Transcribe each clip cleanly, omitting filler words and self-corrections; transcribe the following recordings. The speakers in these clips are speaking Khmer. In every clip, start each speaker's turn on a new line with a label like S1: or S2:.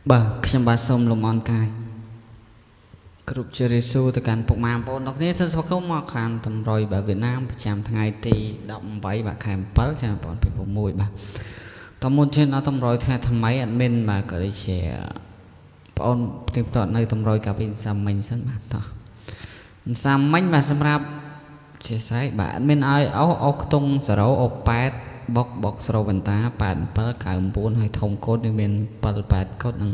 S1: បាទខ្ញុំបាទសូមលំអរកាយគ្រប់ជម្រាបសួរទៅកាន់ពុកម៉ែបងប្អូនទាំងគ្នាសូមស្វាគមន៍មកខាងតម្រុយបាទវៀតណាមប្រចាំថ្ងៃទី18បាទខែ7ឆ្នាំ2026បាទតមុនជិនដល់តម្រុយថ្ងៃថ្មី admin បាទក៏ដូចជាបងអូនផ្ទៀងផ្ទាត់នៅតម្រុយកាពីសាមិញសិនបាទតោះសាមិញបាទសម្រាប់ជាស្រ័យបាទ admin ឲ្យអោសអោសខ្ទង់0អូ8បុកបុកស្រូវបន្តា87 99ហើយធំកូននឹងមាន78កូននិង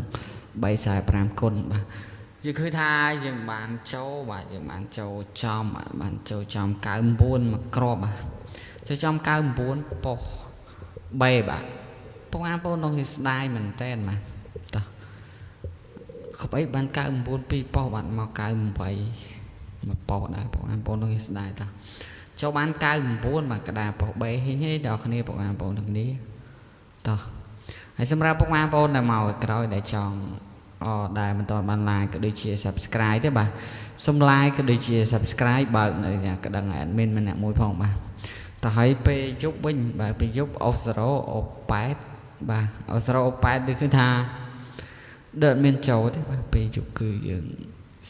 S1: 345កូនបាទយើងឃើញថាយើងបានចូលបាទយើងបានចូលចំបាទបានចូលចំ99មកគ្រាប់បាទចូលចំ99ប៉ុស្តិ៍ B បាទពុកអាបងនោះគេស្ដាយមែនតែនបាទតោះខប់អីបាន99 2ប៉ុស្តិ៍បាទមក98មកប៉ុស្តិ៍ដែរពុកអាបងនោះគេស្ដាយតោះចូលបាន99បាទក្តារប៉ុស្តិ៍ B ហេហេដល់គ្នាពុកអាបងទាំងគ្នាតោះហើយសម្រាប់ពុកម៉ែបងប្អូនដែលមកក្រោយដែលចង់អដែលមិនទាន់បាន like ក៏ដូចជា subscribe ទេបាទសូម like ក៏ដូចជា subscribe បើកនៅកដឹង admin ម្នាក់មួយផងបាទតោះហើយពេលយប់វិញបាទពេលយប់អូ0អូ8បាទអូ0អូ8ដូចគឺថាដឺតមានចូលទេបាទពេលយប់គឺយើង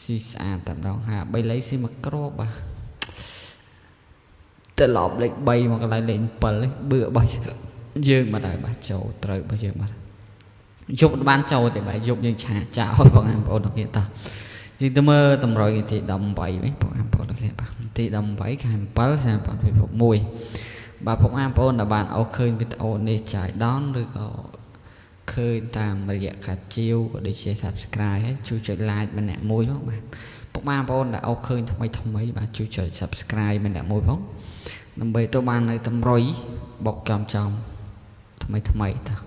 S1: ស៊ីស្អាតតែម្ដងហា3លៃស៊ីមកគ្រាប់បាទត្រឡប់លេខ3មកកន្លែងលេខ7នេះបឿរបស់យើងបាត់ហើយបាទចូលត្រូវរបស់យើងបាត់យប់បានចូលទេបាទយប់យើងឆាចោលបងប្អូនទាំងគ្នាតោះយើងទៅមើលតម្រុយទី18វិញបងប្អូនទាំងគ្នាបាទទី18ខែ7ឆ្នាំ2026បាទពុកបងប្អូនដែលបានអូសឃើញវីដេអូនេះចាយដនឬក៏ឃើញតាមរយៈកាជាវក៏ដូចជា Subscribe ហើយជួយចុច like ម្នាក់មួយផងបាទពុកបងប្អូនដែលអូសឃើញថ្មីថ្មីបាទជួយចុច Subscribe ម្នាក់មួយផងដើម្បីទៅបាននៅតម្រុយបុកចំចំថ្មីថ្មីតោះ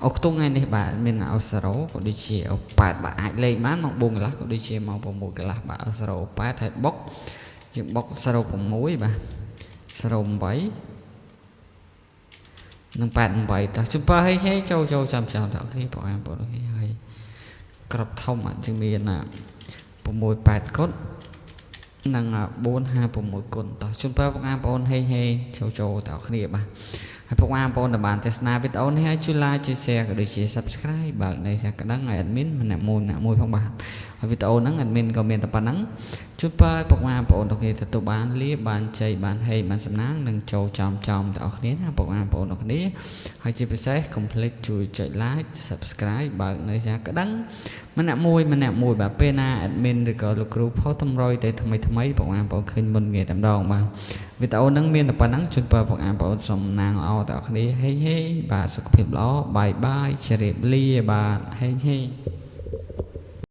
S1: អូខ្ទង់ថ្ងៃនេះបាទមានអូ0ក៏ដូចជាអូ8បាទអាចលេងបានម៉ោង4កន្លះក៏ដូចជាម៉ោង6កន្លះបាទអូ0អូ8ហើយបុកជាងបុក06បាទ08និង88តោះជុំបើឲ្យចូលចូលចាំចាំតគ្នាបងប្អូនគ្នាហើយក្របធំអញ្ចឹងមាន6 8កុដនិង4 5 6គុណតោះជូនពរបងប្អូនហេហេចូលចូលតគ្នាបាទហើយពុកបងប្អូនដែលបានទស្សនាវីដេអូនេះហើយជួយ like ជួយ share ក៏ដូចជា Subscribe បើកនៅសាកដឹងឲ្យ admin ម្នាក់មួយម្នាក់មួយផងបាទហើយវីដេអូហ្នឹង admin ក៏មានតែប៉ុណ្ណឹងជូនពរឲ្យពុកបងប្អូនទាំងគ្នាទទួលបានលាបបានជ័យបានហេបានសំណាងនិងចូលចំចំទាំងអស់គ្នាណាពុកបងប្អូនទាំងគ្នាហើយជាពិសេសកុំភ្លេចជួយចុច like Subscribe បើកនៅសាកដឹងម្នាក់មួយម្នាក់មួយបាទពេលណា admin ឬក៏លោកគ្រូផុសតម្រុយទៅថ្មីថ្មីពុកបងប្អូនឃើញមុនគេតែម្ដងបាទវីដេអូហ្នឹងមានតែប៉ុណ្ណឹងជូនពរពុកបងប្អូនសំណាងល្អទាំងអស់គ្នាហេហេបាទសុខភាពល្អ bye bye ជម្រាបលាបាទហេហេ។